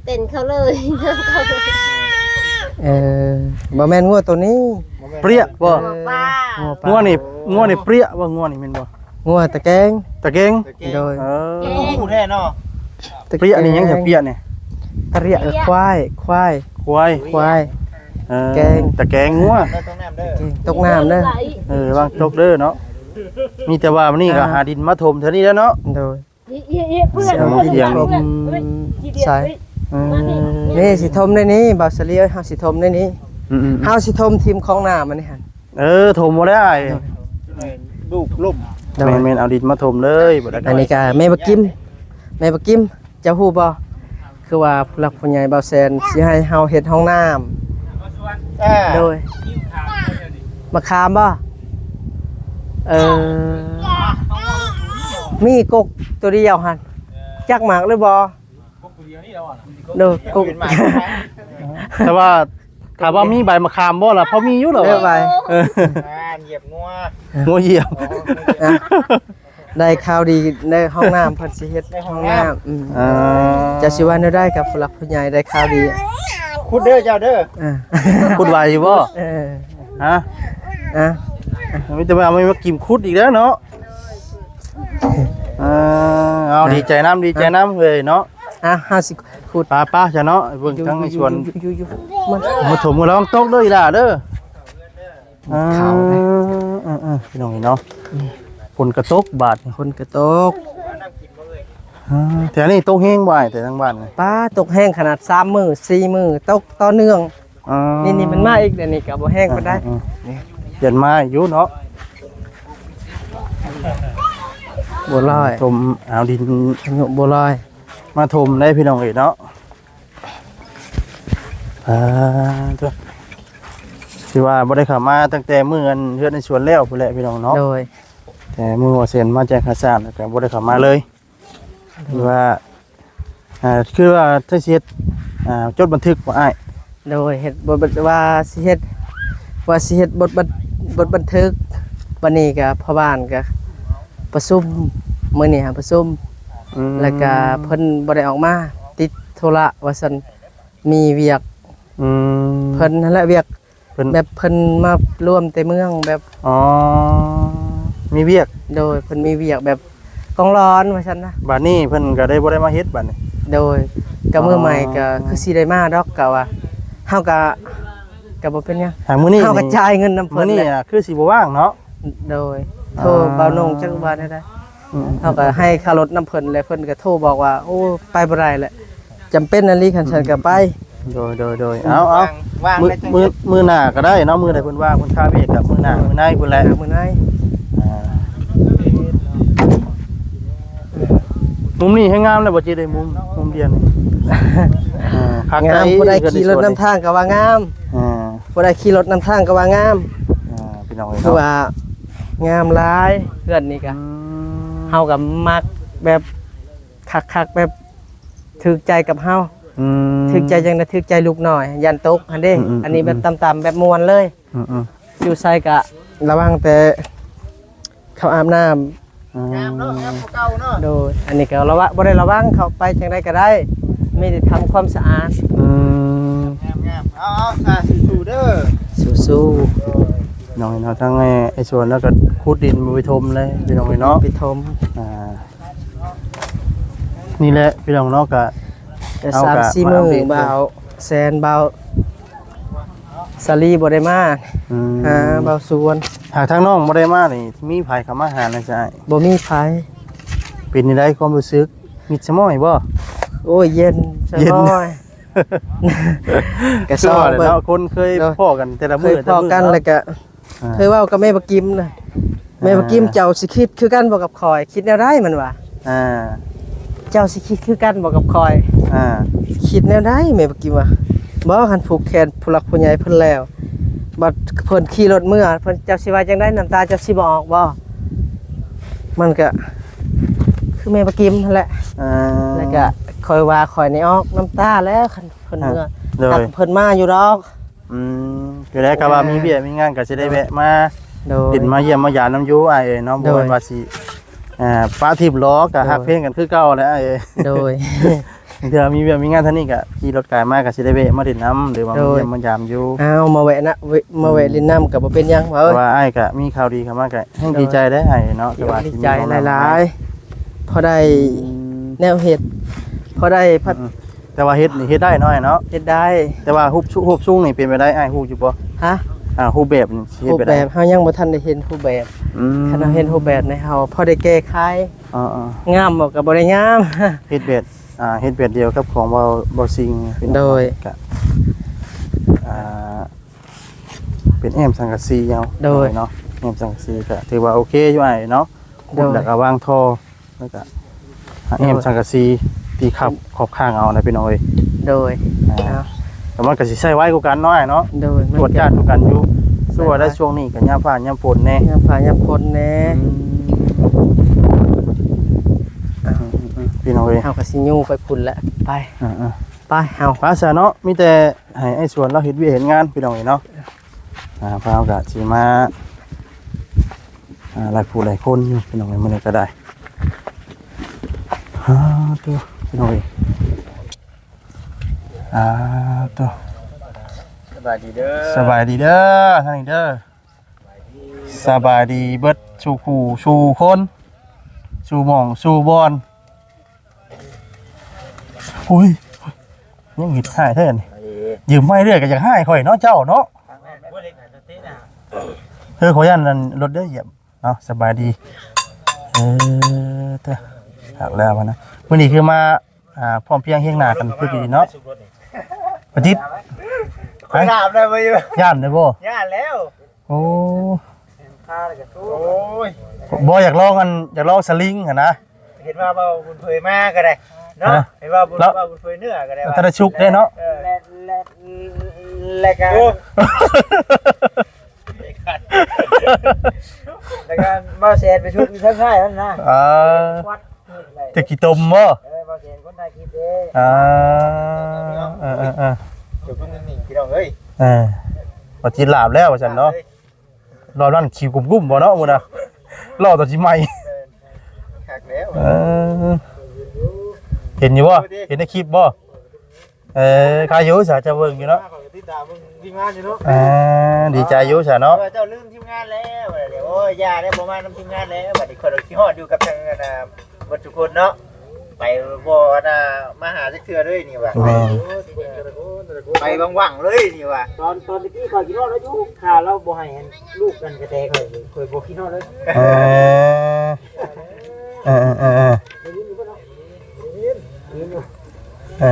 ເຕັ້ນເຂົາເລີຍ ເອີ ບໍ່ແມ່ນງົວໂຕນີ້ ເປຍບໍ່? ເອີ ງົວປ້າ ງົວນີ້ ງົວນີ້ເປຍບໍ່? ງົວນີ້ແມ່ນບໍ່? ງົວຕະແກງ ຕະແກງ ຕະແກງ ໂດຍ ເອີ ເປັນຫູແທ້ເນາະ ຕະແກງ ເປຍນີ້ຫຍັງ? ຕະເປຍນີ້ ຕະເປຍ ຄວາຍ ຄວາຍ ຄວາຍ ຄວາຍ ເອີ ຕະແກງ ຕະແກງງົວ ຕົກນ້ຳເດີ ເອີ ລະວັງຕົກເດີເນາະ ມີແຕ່ວ່າມື້ນີ້ກໍ ອ່າ ຫາດິນມາຖົມເທື່ອນີ້ແຫຼະເນາະ ໂດຍ ເອີ ເອີ ເອີ ເພື່ອນ ຊິເອົາມາຖຽງ ເອີ ໃສ່ ເອີ ນີ້ຊິຖົມໃນນີ້ ບ່າວສາລີເອີຍ ເຮົາຊິຖົມໃນນີ້ ອືມໆໆ ເຮົາຊິຖົມຖິ້ມຂອງນ້ຳອັນນີ້ຫັ້ນ ເອີ ຖົມບໍ່ໄດ້ ໂດຍ ລູກລົ້ມ ໂດຍ ແມ່ນໆ ເອົາດິນມາຖົມເລີຍ ບັດ ອັນນີ້ກໍແມ່ບັກກິມ ແມ່ບັກກິມ ເຈົ້າຮູ້ບໍ່? ຄືວ່າຜູ້ຫຼັກຜູ້ໃຫຍ່ບ່າວແສນຊິໃຫ້ເຮົາເຮັດຫ້ອງນ້ຳ ເອີ ໂດຍ ມະຂາມບໍ່? ເອີ ມີກົກຕົວດຽວຫັ້ນ ຈັກໝາກຫຼືບໍ່? ໂດຍ ກົກ ແຕ່ວ່າ ຖ້າວ່າມີໃບມະຂາມບໍ່ລະ ພໍມີຢູ່ລະ ເອີ ໃບ ເອີ ອ່າ ຢຽບງົວ ງົວຢຽບ ອ່ະ ໄດ້ຂ່າວດີ ໄດ້ຫ້ອງນ້ຳ ເພິ່ນຊິເຮັດ ໄດ້ຫ້ອງນ້ຳ ຫ້ອງນ້ຳ ອືມ ອ່າ ເຈົ້າຊິວ່າແນວໃດກັບຜູ້ຫຼັກຜູ້ໃຫຍ່ ໄດ້ຂ່າວດີ ຂຸດເດີເຈົ້າເດີ ອ່າ ຂຸດໄວຢູ່ບໍ່? ເອີ ຮະ ອ່ະ ມີແຕ່ວ່າມາກິນຂຸດອີກແລ້ວເນາະ ອ່າ ເອົາ ອ່ະ ດີໃຈນຳ ດີໃຈນຳເອີຍເນາະ ອ່ະ ເຮົາຊິຂຸດ ປາ ປາຊະເນາະ ເບິ່ງທາງໃນສວນ ຢູ່ໆໆ ມາຖົມ ລະວັງຕົກເດີອີ່ຫຼ້າເດີ ຂາວເດ້ ເອີ ເອີ ເອີ ພີ່ນ້ອງເນາະ ອືມ ຝົນກະຕົກບາດນີ້ ຝົນກະຕົກ ອ່າ ແຖວນີ້ຕົກແຮງບໍ່ອ້າຍ ແຖວທາງບ້ານນີ້ ປ້າ ຕົກແຮງຂະໜາດ ສາມມື້ ສີ່ມື້ ຕົກຕໍ່ເນື່ອງ ອ່າ ນີ້ ນີ້ມັນມາອີກ ດຽວນີ້ກະບໍ່ແຮງປານໃດ ອ່າ ອ່າ ຢ້ານມາຢູ່ເນາະ ບໍ່ລອຍ ຖົມເອົາດິນ ພາຍຸບໍ່ລອຍ ມາຖົມໄດ້ພີ່ນ້ອງເອີຍເນາະ ອ່າ ຖືວ່າບໍ່ໄດ້ເຂົ້າມາຕັ້ງແຕ່ມື້ອັນເຮືອນໃນສວນແລ້ວພຸ້ນແຫຼະພີ່ນ້ອງເນາະ ໂດຍ ແຕ່ມື້ວ່າເຊັນມາແຈ້ງຄ່າສ້າງແລ້ວກໍບໍ່ໄດ້ເຂົ້າມາເລີຍ ໂດຍ ຄືວ່າ ອ່າ ຄືວ່າຖ້າຊິເຮັດ ອ່າ ຈົດບັນທຶກບໍ່ອ້າຍ? ໂດຍ ເຮັດບົດ ວ່າຊິເຮັດ ວ່າຊິເຮັດບົດບັນ ບົດບັນທຶກ ບັດນີ້ກໍພໍ່ບ້ານກໍປະຊຸມ ມື້ນີ້ຫາປະຊຸມ ອືມ ແລ້ວກະເພິ່ນບໍ່ໄດ້ອອກມາ ຕິດທຸລະວ່າຊັ້ນ ມີວຽກ ອືມ ເພິ່ນຫັ້ນແຫຼະ ວຽກ ເພິ່ນ ແບບເພິ່ນມາລວມແຕ່ເມືອງແບບ ອໍ ມີວຽກ ໂດຍ ເພິ່ນມີວຽກແບບກອງຫຼອນວ່າຊັ້ນນະ ບາດນີ້ເພິ່ນກໍໄດ້ບໍ່ໄດ້ມາເຮັດບາດນີ້ ໂດຍ ກໍ ອໍ ມື້ໃໝ່ກໍຄືຊິໄດ້ມາດອກ ກະວ່າເຮົາກະ ກໍບໍ່ເປັນຫຍັງ ຫາມື້ນີ້ ເຮົາກໍຈ່າຍເງິນນຳເພິ່ນ ມື້ນີ້ ແຫຼະ ອາ ຄືຊິບໍ່ວ່າງເນາະ ໂດຍ ໂທ ອ່າ ບ່າວນົງຈັກວ່າແນວໃດ ອືມ ເຮົາກໍໃຫ້ຄ່າລົດນຳເພິ່ນ ແລ້ວເພິ່ນກໍໂທບອກວ່າ ໂອ້ ໄປບໍ່ໄດ້ແຫຼະ ຈຳເປັນອີ່ຫຼີ ຄັນຊັ້ນກໍໄປ ອືມ ໂດຍ ໂດຍ ໂດຍ ອືມ ເອົາ ເອົາ ວາງ ມື້ ໄວ້ ມື້ ມື້ໜ້າກໍໄດ້ເນາະ ມື້ໃດເພິ່ນວ່າງ ເພິ່ນຄາວຽກກໍມື້ໜ້າ ໂດຍ ມື້ໃນພຸ້ນແຫຼະ ມື້ໃນ ອ່າ ມຸມນີ້ແຮງງາມແລ້ວບໍ່ຈິດເດ້ ມຸມ ມຸມດຽວນີ້ ອ່າ ຄັກ ງາມ ໃຈ ຜູ້ໃດຂີ່ລົດນຳທາງກໍວ່າງາມ ອ່າ ຜູ້ໃດຂີ່ລົດນຳທາງກໍວ່າງາມ ອ່າ ພີ່ນ້ອງເອີຍ ຄື ເນາະ ວ່າງາມຫຼາຍ ເຮືອນນີ້ກະ ອືມ ເຮົາກໍມັກແບບຄັກໆ ແບບຖືກໃຈກັບເຮົາ ອືມ ຖືກໃຈຈັ່ງໃດ ຖືກໃຈລູກນ້ອຍ ຢ້ານຕົກຫັ້ນເດ້ ອືມໆໆໆ ອັນນີ້ແບບຕ່ຳໆ ແບບມ່ວນເລີຍ ອືມໆ ຢູ່ໃສກະລະວັງແຕ່ເຂົ້າອາບນ້ຳ ອືມ ງາມເນາະ ງາມກວ່າເກົ່າເນາະ ໂດຍ ອັນນີ້ກໍລະວະ ບໍ່ໄດ້ລະວັງ ເຂົ້າໄປຈັ່ງໃດກໍໄດ້ ມີແຕ່ທຳຄວາມສະອາດ ອືມ ງາມໆ ເອົາໆ ສາທຸເດີ ສູ້ໆ ໂດຍ ນ້ອງເນາະ ທາງໄອ້ ໄອ້ສວນແລ້ວກໍຂຸດດິນໄປຖົມເລີຍ ພີ່ນ້ອງເອີຍເນາະ ໄປຖົມ ອ່າ ນີ້ແຫຼະພີ່ນ້ອງເນາະ ກະ ແຕ່ ເອົາ ສາມສີ່ມື້ ກະມາອັບເດດ ບ່າວແສນ ບ່າວສາລີບໍ່ໄດ້ມາ ອືມ ຫາບ່າວສວນ ຫາກທາງນ້ອງບໍ່ໄດ້ມານີ້ ມີໃຜເຂົ້າມາຫາແດ່ຊະອ້າຍ? ບໍ່ມີໃຜ ເປັນຈັ່ງໃດຄວາມຮູ້ສຶກ? ມິດສະໝອຍບໍ່? ໂອ້ຍ ເຢັນສະໝອຍ ເຢັນ ກະຊອກເບິ່ງ ຄືວ່າແຫຼະເນາະ ຄົນເຄີຍ ໂດຍ ພໍ້ກັນແຕ່ລະມື້ ເຄີຍພໍ້ກັນ ແຕ່ລະມື້ເນາະ ແລ້ວກະ ອ່າ ເຄີຍເວົ້າກັບແມ່ບັກກິມນະ ອ່າ ແມ່ບັກກິມ ເຈົ້າຊິຄິດຄືກັນບໍ່ກັບຂ້ອຍ? ຄິດແນວໃດ? ມັນວ່າ ອ່າ ເຈົ້າຊິຄິດຄືກັນບໍ່ກັບຂ້ອຍ? ອ່າ ຄິດແນວໃດ? ແມ່ບັກກິມວ່າ ບໍ່ ຄັນຜູກແຂນຜູ້ຫຼັກຜູ້ໃຫຍ່ເພິ່ນແລ້ວ ບັດເພິ່ນຂີ່ລົດເມືອ ເພິ່ນ ເຈົ້າຊິວ່າຈັ່ງໃດ? ນ້ຳຕາເຈົ້າຊິບໍ່ອອກບໍ່? ມັນກະຄືແມ່ບັກກິມຫັ້ນແຫຼະ ອ່າ ແລ້ວກະຂ້ອຍວ່າຂ້ອຍນີ້ອອກນ້ຳຕາແລ້ວ ຄັນເພິ່ນເມືອ ອ່າ ໂດຍ ຫາກເພິ່ນມາຢູ່ດອກ. ອືມ ຄືໄດ້ ອ່າ ກໍວ່າມີວຽກມີງານກໍຊິໄດ້ແວະມາ ໂດຍ ເປັນມາຢ້ຽມມາຢາມນຳຢູ່ອ້າຍເອີຍເນາະ ໂດຍ ບໍ່ແມ່ນວ່າຊິ ອ່າ ປະຖິ້ມຫຼອກ ກໍ ໂດຍ ຮັກແພງກັນຄືເກົ່າແຫຼະອ້າຍເອີຍ ໂດຍ ເທື່ອມີວຽກມີງານທາງນີ້ກໍຂີ່ລົດກາຍມາ ກໍຊິໄດ້ແວະມາຫຼິ້ນນຳ ຫຼືວ່າ ໂດຍ ມາຢ້ຽມມາຢາມຢູ່ ອ້າວ ມາແວະນະ ມາແວະ ອືມ ຫຼິ້ນນຳກໍບໍ່ເປັນຫຍັງ ເພາະວ່າອ້າຍກໍມີຂ່າວດີເຂົ້າມາ ກໍແຮງ ໂດຍ ດີໃຈເດ້ອ້າຍເນາະ ທີ່ວ່າ ດີໃຈຫຼາຍໆ ພໍໄດ້ ອືມ ແນວເຮັດ ພໍໄດ້ພັດ ອືມ ແຕ່ວ່າເຮັດນີ້ເຮັດໄດ້ເນາະ ເນາະ ເຮັດໄດ້ ແຕ່ວ່າຮູບ ຮູບຊົງນີ້ເປັນໄປໄດ້ ອ້າຍຮູ້ຢູ່ບໍ່? ຮະ? ອ່າ ຮູບແບບນີ້ຊິເຮັດໄປໄດ້ ຮູບແບບ ເຮົາຍັງບໍ່ທັນໄດ້ເຫັນຮູບແບບ ອືມ ຄັນເຮົາເຫັນຮູບແບບນີ້ ເຮົາພໍໄດ້ແກ້ໄຂ ອໍໆ ງາມບໍ່ກໍບໍ່ໄດ້ງາມ ເຮັດແບບ ອ່າ ເຮັດແບບດຽວກັບຂອງເບົາ ເບົາຊິງ ໂດຍ ກໍ ອ່າ ເປັນແອ້ມສັງກະສີເອົາ ໂດຍ ເນາະ ແອ້ມສັງກະສີກໍຖືວ່າໂອເຄຢູ່ອ້າຍເນາະ ໂດຍ ຂຸດແລ້ວກໍວາງທໍ່ ແລ້ວກະ ໂດຍ ແອ້ມສັງກະສີ ຕີຂອບ ໂດຍ ຂອບຂ້າງເອົານະພີ່ນ້ອງເອີຍ ໂດຍ ອ່າ ແລ້ວມັນກະຊິໃຊ້ໄວກວ່າກັນເນາະອ້າຍເນາະ ໂດຍ ມັນກະ ຈວດຈ້າດກວ່າກັນຢູ່ ໃຊ້ໄວ ຄືວ່າໄດ້ຊ່ວງນີ້ກະຍາມຟ້າຍາມຝົນແດ່ ຍາມຟ້າຍາມຝົນແດ່ ອືມ ອ່າ ອືມໆໆ ພີ່ນ້ອງເອີຍ ເຮົາກະຊິຍູ້ໄປພຸ້ນແຫຼະ ໄປ ອ່າໆ ໄປເຮົາ ໄປຊະເນາະ ມີແຕ່ໃຫ້ອ້າຍສວນລາວເຮັດວຽກເຮັດງານພີ່ນ້ອງເອີຍເນາະ ອ່າ ພວກເຮົາກະຊິມາ ອ່າ ຫຼາຍຜູ້ຫຼາຍຄົນຢູ່ພີ່ນ້ອງເອີຍ ມື້ນີ້ກໍໄດ້ ອ່າ ໂທ້ ພີ່ນ້ອງເອີຍ ອ່າ ໂທ້ ສະບາຍດີເດີ ສະບາຍດີເດີ ທາງນີ້ເດີ ສະບາຍດີເບິດສູ່ຜູ້ສູ່ຄົນ ສູ່ໝ່ອງສູ່ບ່ອນ ອຸ້ຍ ຍັງເຮັດຮ້າຍແທ້ນີ້ ຢືມໄມ້ເລື້ອຍກໍຢາກຮ້າຍຂ້ອຍເນາະເຈົ້າເນາະ ເອີ ຂໍຢ້ານອັນລົດເດີຢຽບເນາະ ສະບາຍດີ ເອີ ເຕີ ຄັກແລ້ວນະ ມື້ນີ້ຄືມາ ອ່າ ພ້ອມພຽງຮຽງໜ້າກັນຄືດີເນາະ ປະຈິດ ຂ້ອຍຖາມໄດ້ບໍ່ຢູ່ ຢ້ານໄດ້ບໍ່ ຢ້ານແລ້ວ ໂອ້ ໂອ້ຍ ບໍ່ ຢາກລອງອັນ ຢາກລອງສະລິງຫັ້ນນະ ເຫັນວ່າເວົ້າບຸນເຜີຍມາກໍໄດ້ເນາະ ຮະ ເຫັນວ່າບຸນ ເວົ້າບຸນເຜີຍເນື້ອກໍໄດ້ ແລ້ວ ວ່າ ແຕ່ລະຊຸກເດ້ເນາະ ເອີ ແລະ ແລະ ແລະກະ ໂອ້ ແລະກະເວົ້າແຊນໄປຊຸກຢູ່ທາງຊ້າຍຫັ້ນນະ ເອີ ແຕ່ຂີ້ຕົມບໍ່ ເອີ ເວົ້າແຊນຄົນຖ່າຍຄລິບເດ້ ອ່າ ເອີໆໆ ເຈົ້າເບິ່ງນີ້ພີ່ນ້ອງເອີຍ ເອີ ວ່າຊິຫຼາບແລ້ວວ່າຊັ້ນເນາະ ເອີຍ ລອບນັ້ນຂີ້ກຸ້ມໆບໍ່ເນາະ ມື້ນະ ລໍຕົວຊິໃໝ່ ເອີ ຄັກແລ້ວ ເອີ ເຫັນຢູ່ບໍ່? ເຫັນໃນຄລິບບໍ່? ເອີ ຄາຢູ່ສາຈະເບິ່ງຢູ່ເນາະ ຂ້ອຍກໍຕິດຕາມເບິ່ງທີມງານຢູ່ເນາະ ອ່າ ດີໃຈຢູ່ສາເນາະ ເອີ ເຈົ້າລືມທີມງານແລ້ວ ໂອ້ຍ ຢ່າເດ້ ບໍ່ມານຳທີມງານແລ້ວ ບັດນີ້ຂ້ອຍຄິດຮອດຢູ່ກັບທາງອັນນ່າ ເບິດທຸກຄົນເນາະ ໄປບໍ່ອັນນ່າ ມາຫາຈັກເທື່ອເລີຍນີ້ວ່າ ແມ່ນ ໄປຫວັງໆເລີຍນີ້ວ່າ ຕອນ ຕອນຕະກີ້ຂ້ອຍຄິດຮອດລາວຢູ່ ຖ້າລາວບໍ່ໃຫ້ອັນລູກອັນກະແຕຂ້ອຍ ຂ້ອຍບໍ່ຄິດຮອດເລີຍ ເອີ ເອີ ເອີ ເອີ ເອີ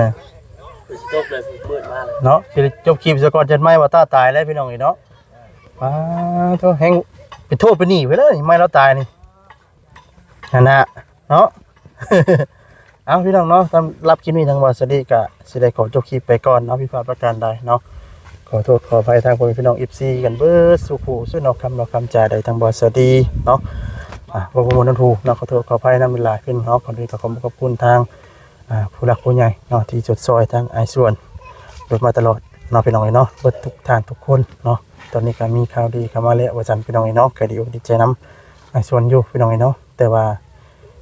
ຊິຈົບແລ້ວ ຊິມືດມາແລ້ວເນາະ ຊິຈົບຄລິບຊະກ່ອນ ຈັນໄມ້ວ່າຕ້າຕາຍແລ້ວ ພີ່ນ້ອງເອີຍເນາະ ປ້າໂທ້ ແຮງໄປໂທດໄປໜີໄປເລີຍ ໄມ້ລາວຕາຍນີ້ ຫັ້ນນະເນາະ ເອົາ ພີ່ນ້ອງເນາະ ສຳລັບຄລິບນີ້ທາງບ່າວສາລີກະຊິໄດ້ຂໍຈົບຄລິບໄປກ່ອນເນາະ ຜິດພາດປະການໃດເນາະ ຂໍໂທດຂໍອະໄພທາງພໍ່ແມ່ພີ່ນ້ອງ ເອັຟຊີ ກັນເບິດສູ່ຜູ້ສູ່ເນາະ ຄຳເວົ້າຄຳຈາໃດທາງບ່າວສາລີເນາະ ອ່າ ບໍ່ມ່ວນນຳຜູ້ເນາະ ຂໍໂທດຂໍອະໄພນຳຫຼາຍໆ ພີ່ນ້ອງເນາະ ຂໍໂທດ ກໍຂອບຄຸນຂອບຄຸນທາງ ອ່າ ຜູ້ຫຼັກຜູ້ໃຫຍ່ເນາະ ທີ່ຊົດຊ່ອຍທາງອ້າຍຊວນໂດຍມາຕະຫຼອດເນາະ ພີ່ນ້ອງເອີຍເນາະ ເບິດທຸກທ່ານທຸກຄົນເນາະ ຕອນນີ້ກໍມີຂ່າວດີເຂົ້າມາແລ້ວວ່າຊັ້ນ ພີ່ນ້ອງເອີຍເນາະ ກໍດີອົກດີໃຈນຳອ້າຍຊວນຢູ່ ພີ່ນ້ອງເອີຍເນາະ ແຕ່ວ່າ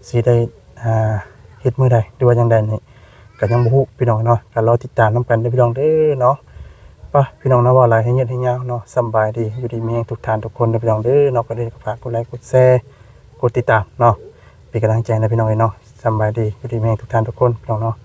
ຊິໄດ້ ອ່າ ເຮັດມື້ໃດ ຫຼືວ່າຈັ່ງໃດນີ້ ກໍຍັງບໍ່ຮູ້ ພີ່ນ້ອງເນາະ ກໍລໍຕິດຕາມນຳກັນເດີ ພີ່ນ້ອງເດີເນາະ ໄປ ພີ່ນ້ອງເນາະ ເວົ້າຫຼາຍໃຫ້ຍືດໃຫ້ຍາວເນາະ ສຳບາຍດີ ຢູ່ດີມີແຮງທຸກທ່ານທຸກຄົນເດີ ພີ່ນ້ອງເດີເນາະ ກໍໄດ້ຝາກກົດໄລກົດແຊ ກົດຕິດຕາມເນາະ ເປັນກຳລັງໃຈໃຫ້ ພີ່ນ້ອງເອີຍເນາະ ສຳບາຍດີ ຢູ່ດີມີແຮງທຸກທ່ານທຸກຄົນ ພີ່ນ້ອງເນາະ.